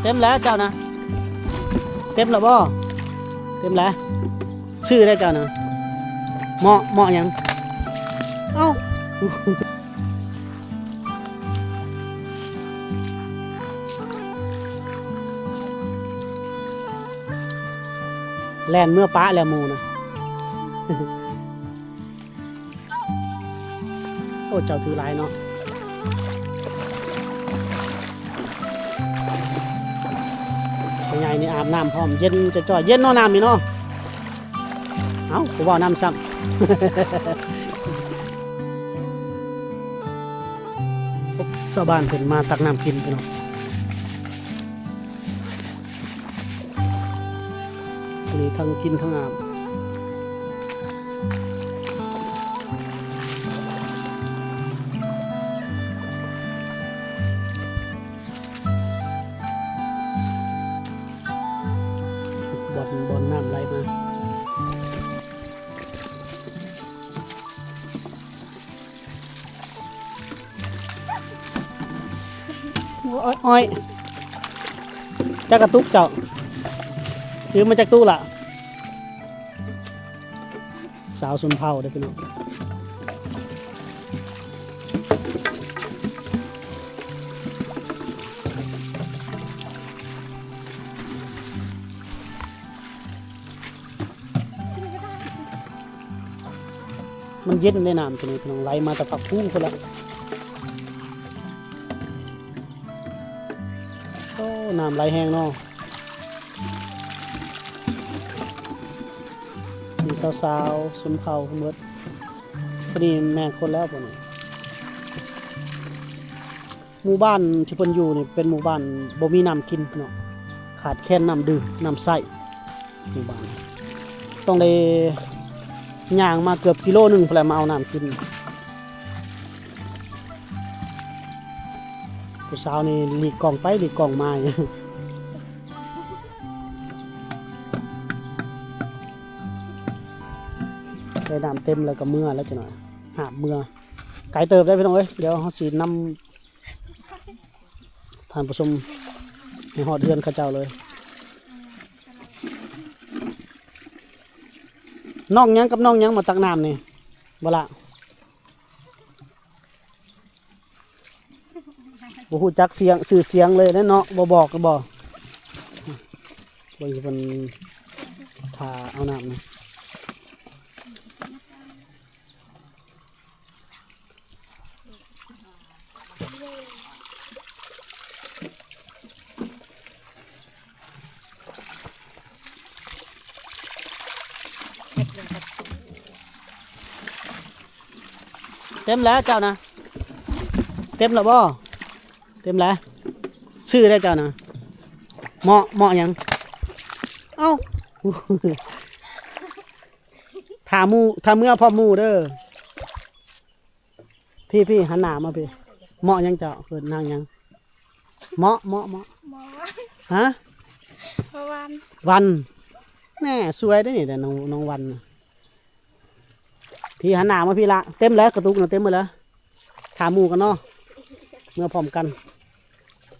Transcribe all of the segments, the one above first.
ເຕັມແລ້ວເຈົ້ານະ ເຕັມແລ້ວບໍ່? ເຕັມແລ້ວ. ຊື້ໄດ້ເຈົ້ານະ ເໝາະ ເໝາະຫຍັງ? ເອົ້າ ແລ່ນເມືອປະແລ້ວໝູ່ນະ. ໂອ້ ເຈົ້າຖືຫຼາຍເນາະ. ພໍ່ໃຫຍ່ນີ້ອາບນ້ຳພ້ອມ ເຢັນຈ່ອຍໆ ເຢັນເນາະ ນ້ຳນີ້ເນາະ. ເອົ້າ ບໍ່ເວົ້ານຳຊ້ຳ. ພົບຊາວບ້ານເພິ່ນມາຕັກນ້ຳກິນ ພີ່ນ້ອງ. ອັນນີ້ທັງກິນທັງອາບ. ບ່ອນ ບ່ອນນ້ຳໄຫຼມາ. ໂອ້ຍ ຈັກກະຕຸກເຈົ້າ ຖືມາຈັກຕຸກລະ? ສາວຊົນເຜົ່າເດີ້ພີ່ນ້ອງ. ມັນເຢັນເດ້ນ້ຳຕົວນີ້ພີ່ນ້ອງ ໄຫຼມາແຕ່ພາກພູພຸ້ນລະ. ໂອ້ ນ້ຳໄຫຼແຮງເນາະ. ມີສາວໆຊົນເຜົ່າເພິ່ນເບິດ. ຜູ້ນີ້ແມ່ນຄົນແລ້ວຜູ້ນີ້. ໝູ່ບ້ານທີ່ເພິ່ນຢູ່ນີ້ເປັນໝູ່ບ້ານບໍ່ມີນ້ຳກິນເນາະ ຂາດແຄນນ້ຳດື່ມ ນ້ຳໃຊ້. ໝູ່ບ້ານ ຕ້ອງໄດ້ຍ່າງມາເກືອບກິໂລໜຶ່ງພຸ້ນແຫຼະ ມາເອົານ້ຳກິນ. ຜູ້ສາວນີ້ຫຼີກກ້ອງໄປຫຼີກກ້ອງມາຢູ່. ໄດ້ນ້ຳເຕັມແລ້ວກໍເມືອແລ້ວ ຈັກໜ້ອຍຫາບເມືອ. ໄກເຕີບເດ້ພີ່ນ້ອງເອີຍ. ດຽວເຮົາຊິນຳທ່ານຜູ້ຊົມໃຫ້ຮອດເຮືອນເຂົາເຈົ້າເລີຍ. ນ້ອງຫຍັງກັບນ້ອງຫຍັງມາຕັກນ້ຳນີ້ ບໍ່ລະ? ບໍ່ຮູ້ຈັກສຽງ ຊື່ສຽງເລີຍເນາະ ບໍ່ບອກກໍບໍ່. ເບິ່ງເພິ່ນຖ້າເອົານ້ຳນີ້. ເຕັມແລ້ວເຈົ້ານະ ເຕັມແລ້ວບໍ່? ເຕັມແລ້ວ. ຊື້ໄດ້ເຈົ້ານະ ເໝາະ ເໝາະຫຍັງ? ເອົ້າ ຖ້າໝູ່ ຖ້າເມືອພ້ອມໝູ່ເດີ້. ພີ່ໆ ຫັນໜ້າມາພີ່. ເໝາະຫຍັງເຈົ້າ? ເອີ້ນນາງຫຍັງ? ເໝາະ ເໝາະ ເໝາະ ເໝາະ ຮະ? ເໝາະວັນ ວັນ. ແນ່ ສວຍເດ້ນີ້ແຫຼະ ນ້ອງ ນ້ອງວັນນະ. ພີ່ຫັນໜ້າມາພີ່ລະ. ເຕັມແລ້ວ ກະຕຸກນະ ເຕັມໝົດແລ້ວ. ຖ້າໝູ່ກັນເນາະ ເມືອພ້ອມກັນ.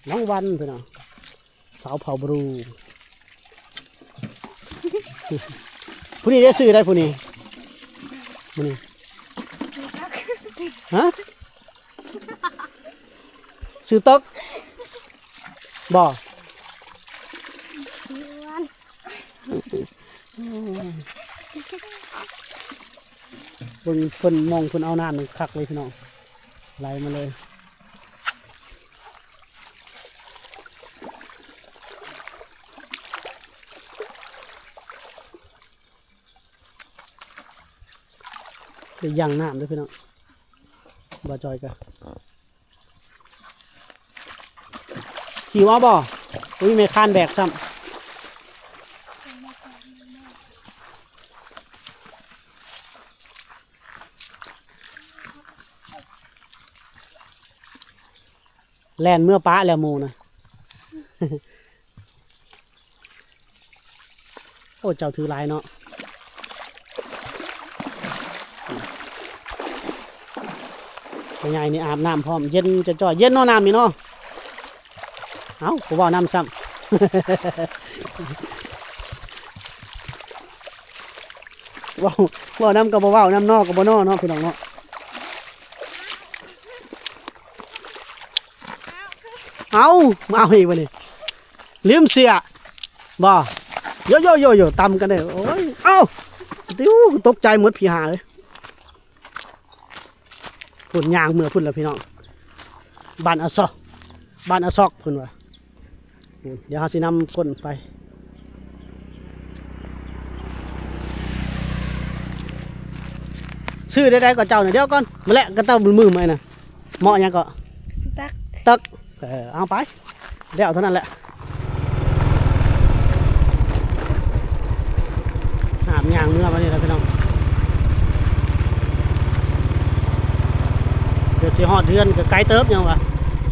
ນ້ອງວັນພີ່ນ້ອງ ສາວເຜົ່າບຣູ. ຜູ້ນີ້ໄດ້ຊື່ໄດ້ຜູ້ນີ້ ຜູ້ນີ້ ຮະ? ຊື່ຕົກບໍ່? ເບິ່ງເພິ່ນ ມອງເພິ່ນເອົານ້ຳນີ້ຄັກເລີຍພີ່ນ້ອງ ໄຫຼມາເລີຍ. ໄດ້ຢ່າງນ້ຳເດີ້ພີ່ນ້ອງ ບ່າວຈອຍກະ ຫິວເອົາບໍ່? ບໍ່ມີແມ່ຄ້ານແບກຊ້ຳ. ແລ່ນເມືອປະແລ້ວໝູ່ນະ. ໂອ້ ເຈົ້າຖືຫຼາຍເນາະ. ພໍ່ໃຫຍ່ນີ້ອາບນ້ຳພ້ອມ ເຢັນຈ່ອຍໆ ເຢັນເນາະ ນ້ຳນີ້ເນາະ. ເອົ້າ ບໍ່ເວົ້ານຳຊ້ຳ. ເວົ້າ ເວົ້ານຳກໍບໍ່ເວົ້າ ນຳນໍກໍບໍ່ນໍເນາະ ພີ່ນ້ອງເນາະ. ເອົ້າ ມາເອົາອີກບັດນີ້ ລືມເສື້ອບໍ່? ໂຢໂຢໂຢໂຢ ຕຳກັນເດີ້. ໂອ້ຍ ເອົ້າ ຕິວ ຕົກໃຈໝົດພີ່ຫາເອີຍ. ພຸ້ນ ຍ່າງເມືອພຸ້ນລະພີ່ນ້ອງ ບ້ານອາຊອກ ບ້ານອາຊອກເພິ່ນວ່າ. ດຽວເຮົາຊິນຳຄົນໄປ ຊື່ໄດ້ໃດກໍເຈົ້ານະ ດຽວກ່ອນ ມາແລະ ກະເຕົ້າມືໃໝ່ນະ ເໝາະຫຍັງເກາະ? ຕັກ ຕັກ ເອີ ເອົາໄປ ແລ້ວເທົ່ານັ້ນແຫຼະ. ຫາບຍ່າງເມືອບາດນີ້ລະພີ່ນ້ອງ ເພື່ອຊິຮອດເຮືອນກໍໄກເຕີບ ຫຍັງວະ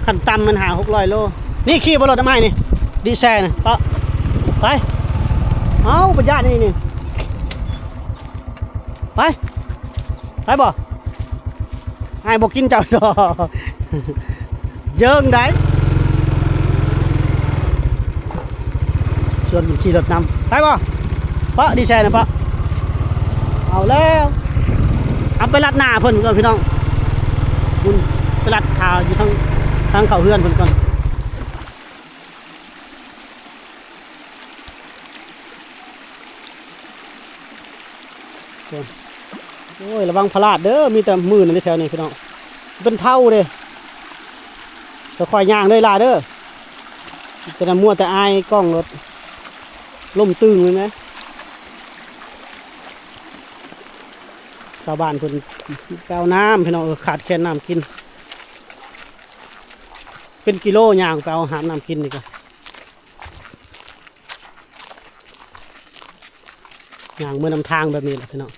ຂັ້ນຕ່ຳມັນຫ້າຫົກຮ້ອຍໂລ. ນີ້ຂີ່ບໍ່ລົດໄມ້ນີ້ ດີແຊນະ ເປາະ ໄປ ເອົາ ບໍ່ຢ້ານນີ້ນີ້ ໄປ ໄປບໍ່? ອ້າຍບໍ່ກິນເຈົ້າດອກ ເຢິງໄດ໋ ຊວນຂີ່ລົດນຳ ໄປບໍ່? ເປາະ ດີແຊນະ ເປາະ ເອົາແລ້ວ ເອົາໄປລັດໜ້າເພິ່ນກ່ອນພີ່ນ້ອງ ພຸ້ນ ໄປລັດຂາຢູ່ທາງ ທາງເຂົ້າເຮືອນເພິ່ນກ່ອນ. ໂອ້ຍ ລະວັງພະລາດເດີ້ ມີແຕ່ມືນນີ້ແຖວນີ້ພີ່ນ້ອງ ເປັນເທົ້າເດ້. ຄ່ອຍໆຍ່າງເດີ້ຫຼ້າເດີ້ ຈະນັ້ນມົວແຕ່ອາຍກ້ອງລົດ ລົ້ມຕຶງເລີຍນະ. ຊາວບ້ານເພິ່ນໄປເອົານ້ຳພີ່ນ້ອງເອີຍ ຂາດແຄນນ້ຳກິນ ເປັນກິໂລຍ່າງໄປເອົາຫາບນ້ຳກິນນີ້ກະ ຍ່າງເມືອນຳທາງແບບນີ້ແຫຼະພີ່ນ້ອງ.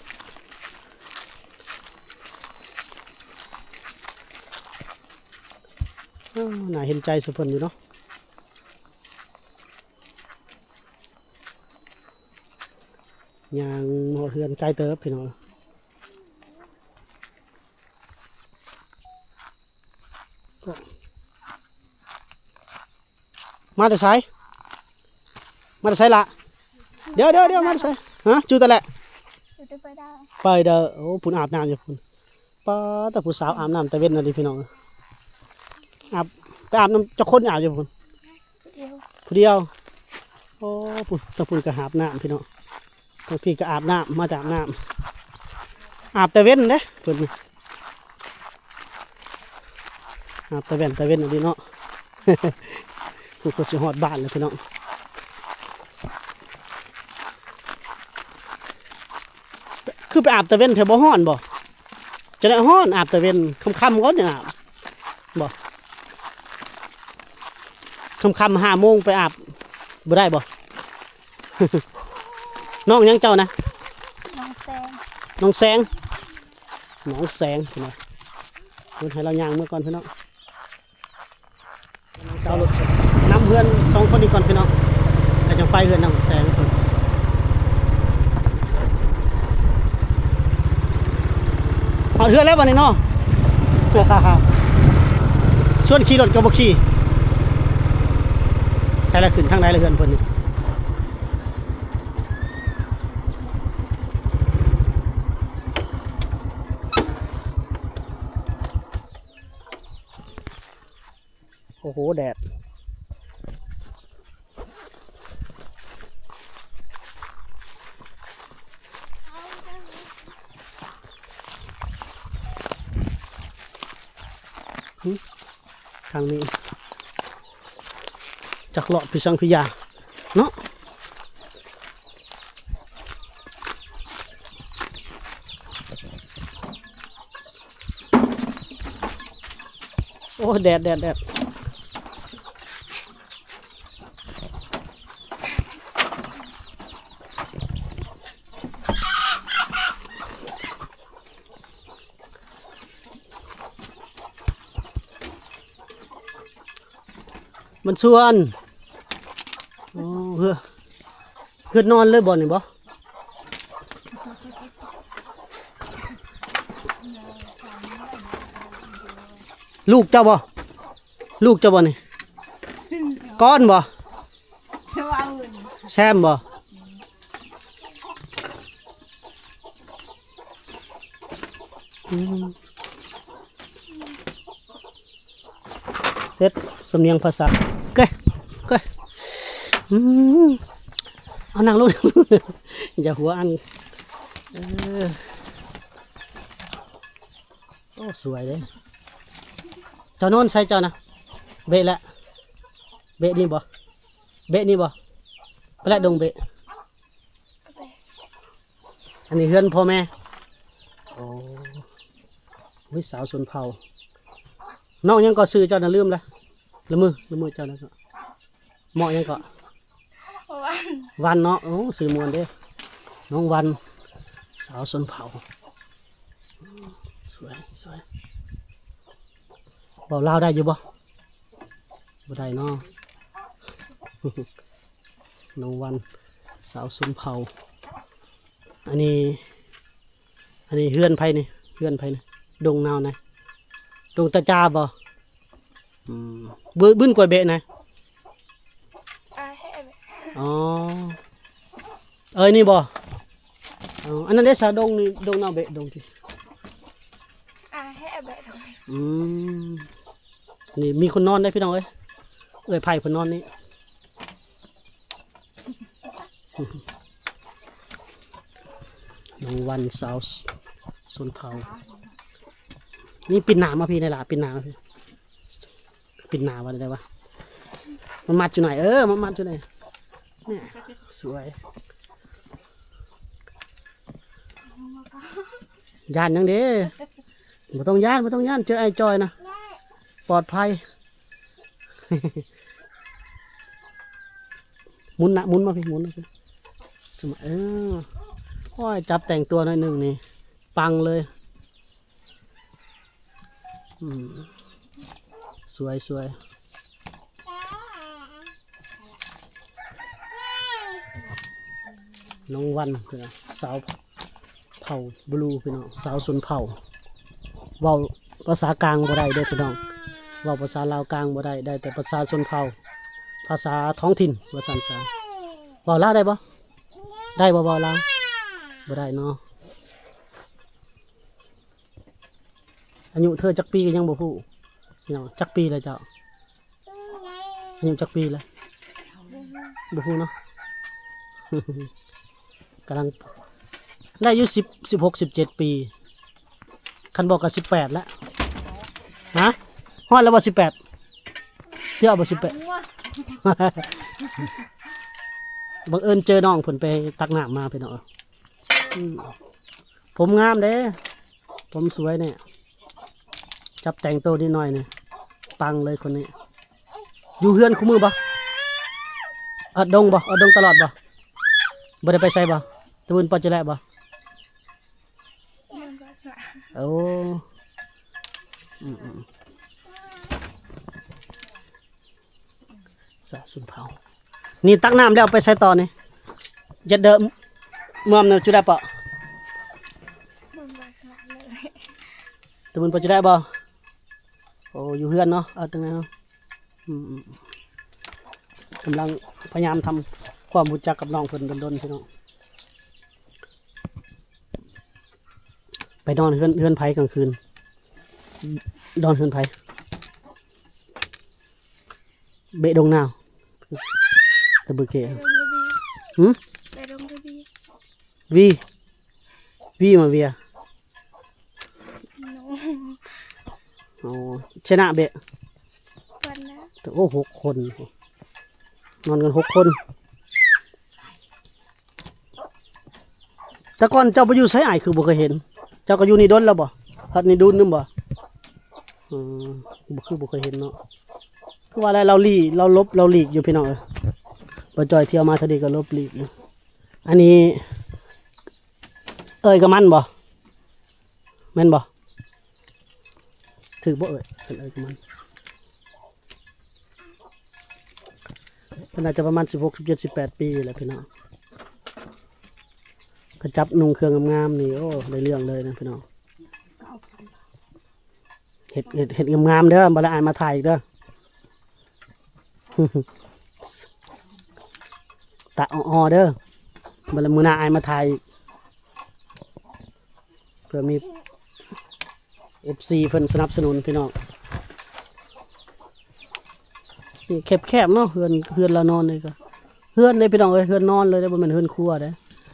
ໂອ້ ໜ້າເຫັນໃຈສູ່ເພິ່ນຢູ່ເນາະ ຍ່າງຮອດເຮືອນໄກເຕີບພີ່ນ້ອງ. ມາແຕ່ໃສ? ມາແຕ່ໃສລະ? ດຽວໆໆ ມາແຕ່ໃສ? ຮະ? ຈູ່ແຕ່ແລະ? ໄປເດີ. ໂອ້ ພຸ້ນອາບນ້ຳຢູ່ພຸ້ນ. ປາດ ແຕ່ຜູ້ສາວອາບນ້ຳແຕ່ເວັນຫັ້ນເດພີ່ນ້ອງ. ອາບ ໄປອາບນ້ຳຈັກຄົນອາບຢູ່ພຸ້ນ? ຜູ້ດຽວ. ຜູ້ດຽວ. ໂອ້ ພຸ້ນ ທາງພຸ້ນກໍອາບນ້ຳພີ່ນ້ອງ. ທາງພີ້ກໍອາບນ້ຳ ມາຈາກອາບນ້ຳ ອາບແຕ່ເວັນເດ້ເພິ່ນ ອາບແຕ່ເວັນ ແຕ່ເວັນອີ່ຫຼີເນາະ. ຜູ້ກໍຊິຮອດບ້ານແລ້ວພີ່ນ້ອງ. ຄືໄປອາບແຕ່ເວັນແທ້ ບໍ່ຮ້ອນບໍ່? ຈະໄດ້ຮ້ອນ ອາບແຕ່ເວັນ ຄ່ຳໆກ່ອນຈັ່ງອາບບໍ່? ຄ່ຳໆ ຫ້າໂມງໄປອາບ ບໍ່ໄດ້ບໍ່? ນ້ອງຫຍັງເຈົ້ານະ? ນ້ອງແສງ. ນ້ອງແສງ ນ້ອງແສງ ພີ່ນ້ອງ. ເພິ່ນໃຫ້ລາວຍ່າງເມືອກ່ອນພີ່ນ້ອງ. ເອົາລົດນຳເຮືອນສອງຄົນນີ້ກ່ອນພີ່ນ້ອງ ແລ້ວຈັ່ງໄປເຮືອນນ້ອງແສງ. ຮອດເຮືອນແລ້ວບັດນີ້ເນາະ. ຊວນຂີ່ລົດກໍບໍ່ຂີ່. ໃສລະ ຂຶ້ນທາງໃດລະເຮືອນເພິ່ນນີ້? ໂອ້ໂຫ ແດດ. ຫຶ ທາງນີ້ ຈັກເລາະພິສັງພິຍາເນາະ. ໂອ້ ແດດ ແດດ ແດດ. ມັນຊວນ ໂອ້ ເຮືອ ເຮືອນນອນເລີຍບໍ່ນີ້ບໍ່? ລູກເຈົ້າບໍ່? ລູກເຈົ້າບໍ່ນີ້? ກ້ອນບໍ່? ແຊມບໍ່? ອືມ ເສັດ ສຳນຽງພາສາ ເກຍ ເກຍ ອືມ ເອົານັ່ງລົງ ຢ່າຫົວອັນ ເອີ ໂອ້ ສວຍເດ້ ເຈົ້ານອນໃສເຈົ້ານະ? ເບະແຫຼະ ເບະນີ້ບໍ່? ເບະນີ້ບໍ່? ໄປແຫຼະດົງເບະ ອັນນີ້ເຮືອນພໍ່ແມ່ ໂອ້ ອຸ້ຍ ສາວຊົນເຜົ່າ ນ້ອງຫຍັງເກາະ? ຊື່ເຈົ້ານະລືມລະ ລະມື ລະມືເຈົ້ານະ ເມາະຫຍັງເກາະ? ວັນ ວັນເນາະ ໂອ້ ຊື່ມ່ວນເດ້ ນ້ອງວັນ ສາວຊົນເຜົ່າ ສວຍ ສວຍ ເວົ້າລາວໄດ້ຢູ່ບໍ່? ບໍ່ໄດ້ເນາະ ນ້ອງວັນ ສາວຊົນເຜົ່າ ອັນນີ້ ອັນນີ້ເຮືອນໃຜນີ້? ເຮືອນໃຜນີ້? ດົງນາວນະ ດົງຕາຈາບໍ່? ອືມ ບ- ບຶນກວຍເບະນະ ອໍ ເອີຍນີ້ບໍ່? ອໍ ອັນນັ້ນເດ້ສາ ດົງນີ້ ດົງນາວເບະ ດົງທີ່ ອາ ແຮະເບະ ອືມ ນີ້ມີຄົນນອນເດ້ພີ່ນ້ອງເອີຍ ເອື້ອຍໄພເພິ່ນນອນນີ້ ນ້ອງວັນ ສາວຊົນເຜົ່າ ນີ້ປິ່ນໜ້າມາພີ້ ໄດ້ລະ ປິ່ນໜ້າມາພີ້ ປິ່ນໜ້າວ່າໄດ້ວະ ມັນມັດຢູ່ໃນ ເອີ ມັນມັດຢູ່ໃນ ນີ້ ສວຍ ຢ້ານຫຍັງເດ້? ບໍ່ຕ້ອງຢ້ານ ບໍ່ຕ້ອງຢ້ານ ເຈີອ້າຍຈ່ອຍນະ ປອດໄພ ໝຸນນະ ໝຸນມາພີ້ ໝຸນມາພີ້ ເອີ ໂອ້ຍ ຈັບແຕ່ງຕົວໜ້ອຍໜຶ່ງນີ້ ປັງເລີຍ ອືມ ສວຍ ສວຍ ນ້ອງວັນ ເພິ່ນວ່າ ສາວເຜົ່າບລູພີ່ນ້ອງ ສາວຊົນເຜົ່າ ເວົ້າພາສາກາງບໍ່ໄດ້ເດີພີ່ນ້ອງ ເວົ້າພາສາລາວກາງບໍ່ໄດ້ ໄດ້ແຕ່ພາສາຊົນເຜົ່າ ພາສາທ້ອງຖິ່ນວ່າຊັ້ນຊະ ເວົ້າລາວໄດ້ບໍ່? ໄດ້ບໍ່ ເວົ້າລາວ? ບໍ່ໄດ້ເນາະ ອາຍຸເທີຈັກປີກໍຍັງບໍ່ຮູ້ພີ່ນ້ອງ ຈັກປີແລ້ວເຈົ້າ? ອາຍຸຈັກປີແລ້ວ? ບໍ່ຮູ້ເນາະ ກຳລັງໄດ້ຢູ່ສິບ ສິບຫົກ ສິບເຈັດປີ ຄັນບໍ່ກໍສິບແປດແລ້ວ ຮະ ຮອດແລ້ວບໍ່ ສິບແປດ? ເຊື່ອບໍ່ ສິບແປດ? ບັງເອີນເຈີນ້ອງເພິ່ນໄປຕັກນ້ຳມາພີ່ນ້ອງ ອືມ ຜົມງາມເດ້ ຜົມສວຍນີ້ ຈັບແຕ່ງໂຕນິດໜ້ອຍນີ້ ປັງເລີຍຄົນນີ້ ຢູ່ເຮືອນຄູ່ມື້ບໍ່? ອອກດົງບໍ່? ອອກດົງຕະຫຼອດບໍ່? ບໍ່ໄດ້ໄປໃສບໍ່? ຕະບຶນປາຈິແລະບໍ່? ໂອ້ ອືມໆ ສາວຊົນເຜົ່າ ນີ້ຕັກນ້ຳແລ້ວໄປໃສຕໍ່ນີ້? ເຈັດເດີ ເມືອມນະຈຸແລະເປາະ ຕະບຶນປາຈິແລະບໍ່? ໂອ້ ຢູ່ເຮືອນເນາະ ເອົາຈັ່ງໃດເຮົາ ອືມໆ ກຳລັງພະຍາຍາມທຳຄວາມຮູ້ຈັກກັບນ້ອງເພິ່ນດົນໆ ພີ່ນ້ອງ ໄປນອນເຮືອນ ເຮືອນໃຜກາງຄືນ? ນອນເຮືອນໃຜ? ເບະດົງນາວ ຕະບຶເກ ໄປດົງກະບີ ຫື? ໄປດົງກະບີ ວີ ວີມາເວຍ ໂນ ໂອ້ ຊະນະເບະ ເພິ່ນນະ ໂອ້ ຫົກຄົນ ນອນກັນຫົກຄົນ. ແຕ່ກ່ອນເຈົ້າໄປຢູ່ໃສອ້າຍ ຄືບໍ່ເຄີຍເຫັນ? ເຈົ້າກໍຢູ່ນີ້ດົນແລ້ວບໍ່? ພັດນີ້ດູນໜຶ່ງບໍ່? ອືມ ບໍ່ ຄືບໍ່ເຄີຍເຫັນເນາະ. ຄືວ່າແຫຼະ ລາວຫຼີກ ລາວຫຼົບ ລາວຫຼີກຢູ່ພີ່ນ້ອງເອີຍ. ບໍ່ຈ່ອຍທ່ຽວມາເທື່ອນີ້ກໍຫຼົບຫຼີກຢູ່. ອັນນີ້ເອີ່ຍກັບມັນບໍ່? ແມ່ນບໍ່? ຖືກບໍ່ເອີ່ຍ? ເພິ່ນເອີ່ຍກັບມັນ ເພິ່ນອາດຈະປະມານສິບຫົກ ສິບເຈັດ ສິບແປດປີແຫຼະພີ່ນ້ອງ. ກະຈັບນຸ່ງເຄື່ອງງາມໆນີ້ ໂອ້ ໄດ້ເລື່ອງເລີຍນະພີ່ນ້ອງ. ເຮັດ ເຮັດ ເຮັດງາມໆເດີ ບໍ່ໄດ້ອ້າຍມາຖ່າຍອີກເດີ. ຕະອໍໆເດີ. ບັດລະມື້ໜ້າອ້າຍມາຖ່າຍອີກ ເພື່ອມີເອັຟຊີເພິ່ນສະໜັບສະໜູນພີ່ນ້ອງ. ນີ້ແຄບໆເນາະ ເຮືອນ ເຮືອນລາວນອນນີ້ກໍ ເຮືອນເດ້ພີ່ນ້ອງເອີຍ ເຮືອນນອນເລີຍເດ້ ບໍ່ແມ່ນເຮືອນຄົວເດ້.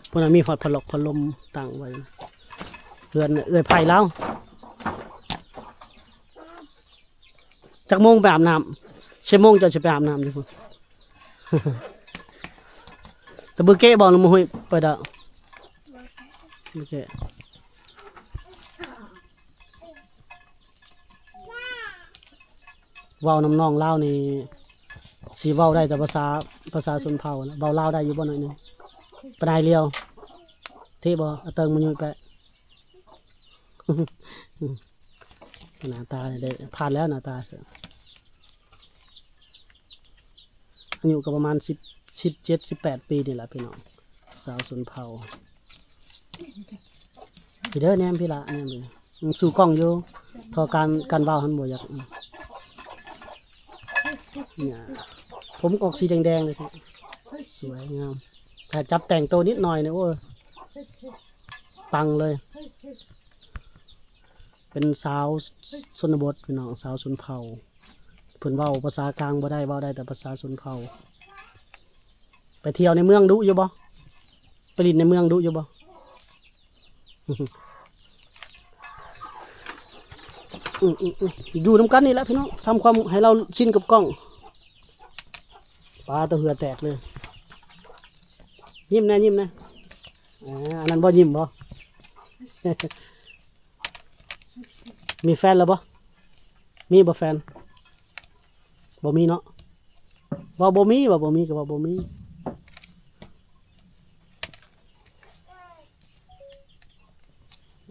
ເພິ່ນມີຮອດພັດລົມ ພັດລົມຕັ້ງໄວ້. ເຮືອນເອື້ອຍໄພລາວ. ຈັກໂມງໄປອາບນ້ຳ? ສິບໂມງເຈົ້າຊິໄປອາບນ້ຳຢູ່ພຸ້ນ. ຕະບືເກະບໍ່ ລະມະຫຸຍໄປດະ? ບໍ່ເກະ. ເວົ້ານຳນ້ອງລາວນີ້ ຊິເວົ້າໄດ້ແຕ່ພາສາ ພາສາຊົນເຜົ່ານະ. ເວົ້າລາວໄດ້ຢູ່ບໍ່ໜ້ອຍໜຶ່ງ? ປານໃດລຽວ? ເທບໍ່? ອາເຕີງມາຫຍຸຍແປະ. ໜ້າຕາໄດ້ ຜ່ານແລ້ວໜ້າຕາ. ອາຍຸກໍປະມານສິບ ສິບເຈັດ ສິບແປດປີນີ້ລະພີ່ນ້ອງ ສາວຊົນເຜົ່າ. ພີ້ເດີ ແນມພີ້ລະ ແນມພີ້ ອືມ ສູ່ກ້ອງຢູ່ ເພາະການ ການເວົ້າຫັ້ນບໍ່ຢາກ ອືມ ນີ້ ຜົມອອກສີແດງໆເລີຍ ສວຍງາມ. ຖ້າຈັບແຕ່ງໂຕນິດໜ້ອຍນີ້ ໂອ້ຍ ປັງເລີຍ. ເປັນສາວຊົນນະບົດພີ່ນ້ອງ ສາວຊົນເຜົ່າ. ເພິ່ນເວົ້າພາສາກາງບໍ່ໄດ້ ເວົ້າໄດ້ແຕ່ພາສາຊົນເຜົ່າ. ໄປທ່ຽວໃນເມືອງດຸຢູ່ບໍ່? ໄປຫຼິ້ນໃນເມືອງດຸຢູ່ບໍ່? ອືມໆໆ ຢູ່ນຳກັນນີ້ແຫຼະພີ່ນ້ອງ ທຳຄວາມໃຫ້ລາວຊິນກັບກ້ອງ. ປາ ແຕ່ເຫື່ອແຕກເລີຍ. ຍິ້ມແດ່ ຍິ້ມແດ່. ອ່າ ອັນນັ້ນບໍ່ຍິ້ມບໍ່? ມີແຟນແລ້ວບໍ່? ມີບໍ່ແຟນ? ບໍ່ມີເນາະ. ເວົ້າບໍ່ມີ ເວົ້າບໍ່ມີກໍເວົ້າບໍ່ມີ.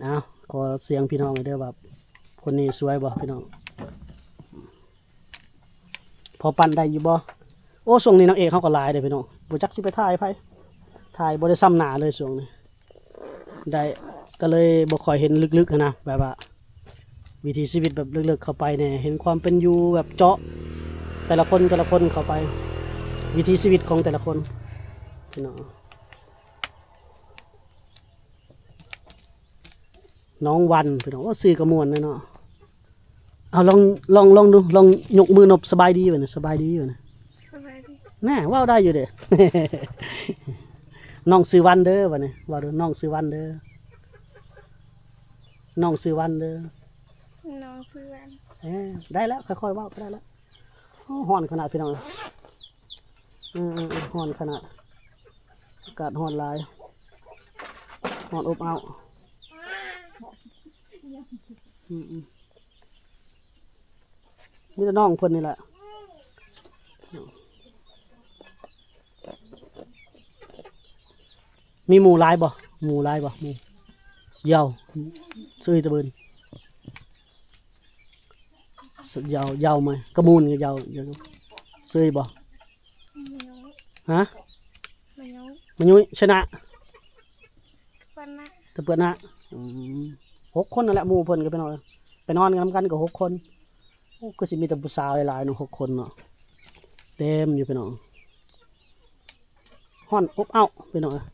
ອ້າວ ຂໍສຽງພີ່ນ້ອງເດີວ່າຄົນນີ້ສວຍບໍ່ພີ່ນ້ອງ? ພໍປັ້ນໄດ້ຢູ່ບໍ່? ໂອ້ ຊ່ວງນີ້ນາງເອກເຮົາກໍຫຼາຍເດ້ພີ່ນ້ອງ ບໍ່ຈັກຊິໄປຖ່າຍໃຜ ຖ່າຍບໍ່ໄດ້ຊ່ຳໜ້າເລີຍຊ່ວງນີ້ ໄດ້ ກໍເລີຍບໍ່ຄ່ອຍເຫັນເລິກໆຫັ້ນນະ ແບບວ່າວິຖີຊີວິດແບບເລິກໆເຂົ້າໄປແດ່ ເຫັນຄວາມເປັນຢູ່ແບບເຈາະແຕ່ລະຄົນ ແຕ່ລະຄົນເຂົ້າໄປ ວິຖີຊີວິດຂອງແຕ່ລະຄົນພີ່ນ້ອງ. ນ້ອງວັນ ພີ່ນ້ອງ ໂອ້ ຊື່ກໍມ່ວນເນາະ. ເອົາ ລອງ ລອງ ລອງດູ ລອງຍົກມືນົບ ສະບາຍດີ ບັດນີ້ ສະບາຍດີ ບັດນີ້ ສະບາຍດີ. ແນ່ ເວົ້າໄດ້ຢູ່ເດ້. ນ້ອງຊື່ວັນເດີ ບັດນີ້ ເວົ້າດູ ນ້ອງຊື່ວັນເດີ ນ້ອງຊື່ວັນເດີ ນ້ອງຊື່ວັນ. ເອີ ໄດ້ແລ້ວ ຄ່ອຍໆເວົ້າກໍໄດ້ແລ້ວ. ໂອ້ ຮ້ອນຂະໜາດພີ່ນ້ອງເອີຍ. ເອີໆ ຮ້ອນຂະໜາດ ອາກາດຮ້ອນຫຼາຍ ຮ້ອນອົບອ້າວ. ອືມໆ ມີແຕ່ນ້ອງເພິ່ນນີ້ແຫຼະ. ມີໝູ່ຫຼາຍບໍ່? ໝູ່ຫຼາຍບໍ່? ໝູ່ ຢາວ ເຊີຍຕະເບີນ ຢາວ ຢາວໄໝ? ກະມູນກະຢາວ ເຊີຍບໍ່? ມາຍຸຍ ຮະ? ມາຍຸຍ ມາຍຸຍ ຊະນະ ຕະເປືອນນະ ຕະເປືອນນະ. ອືມ ຫົກຄົນນັ້ນແຫຼະ ໝູ່ເພິ່ນກໍໄປນອນ ໄປນອນນຳກັນກໍຫົກຄົນ. ໂອ້ ຄືຊິມີແຕ່ຜູ້ສາວຫຼາຍໆເນາະ ຫົກຄົນເນາະ ເຕັມຢູ່ພີ່ນ້ອງ. ຮ້ອນອົບອ້າວພີ່ນ້ອງເອີຍ.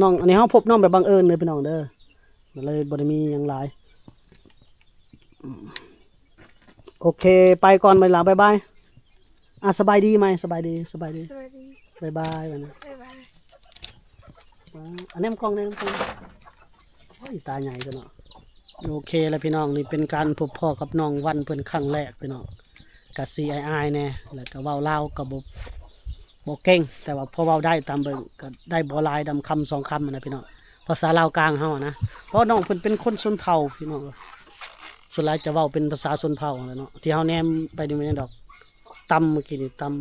ນ້ອງ ອັນນີ້ເຮົາພົບນ້ອງແບບບັງເອີນເດີພີ່ນ້ອງເດີ ກໍເລີຍບໍ່ໄດ້ມີຫຍັງຫຼາຍ. ໂອເຄ ໄປກ່ອນບັດນີ້ລະ ບາຍບາຍ. ອ່າ ສະບາຍດີໃໝ່ ສະບາຍດີ ສະບາຍດີ ສະບາຍດີ ບາຍບາຍ ບາຍບາຍ. ອ່າ ອັນແນມກ້ອງ ແນມກ້ອງ ໂອ້ຍ ຕາໃຫຍ່ຕົວເນາະ. ໂອເຄລະພີ່ນ້ອງ ນີ້ເປັນການພົບພໍ້ກັບນ້ອງວັນເພິ່ນຄັ້ງແລກພີ່ນ້ອງ ກະຊິອາຍໆແດ່ ແລ້ວກະເວົ້າລາວກະບໍ່ ບໍ່ເກັ່ງ ແຕ່ວ່າພໍເວົ້າໄດ້ຕາມເບິ່ງ ກະໄດ້ບໍ່ຫຼາຍດຳຄຳສອງຄຳຫັ້ນນະພີ່ນ້ອງ ພາສາລາວກາງເຮົາຫັ້ນນະ ເພາະນ້ອງເພິ່ນເປັນຄົນຊົນເຜົ່າພີ່ນ້ອງ ສ່ວນຫຼາຍຈະເວົ້າເປັນພາສາຊົນເຜົ່າຫັ້ນແຫຼະເນາະ. ທີ່ເຮົາແນມໄປນີ້ແມ່ນຫຍັງດອກ ຕຳ ມື້ກີ້ນີ້ຕຳ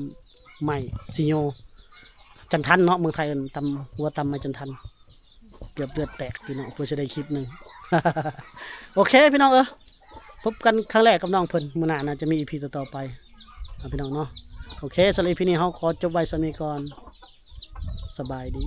ໄມ້ຊິໂຍ ຈັນທັນເນາະ ເມືອງໄທເອີ້ນຕຳ ຫົວຕຳໄມ້ຈັນທັນ ເກືອບເລືອດແຕກພີ່ນ້ອງ ເພື່ອຊິໄດ້ຄລິບໜຶ່ງ. ໂອເຄພີ່ນ້ອງເອີຍ ພົບກັນຄັ້ງແລກກັບນ້ອງເພິ່ນ ມື້ໜ້າໜ້າຈະມີອີພີຕໍ່ໆໄປເນາະພີ່ນ້ອງເນາະ. ໂອເຄ ສຳລັບອີພີນີ້ເຮົາຂໍຈົບໄວ້ສ່ຳນີ້ກ່ອນ ສະບາຍດີ.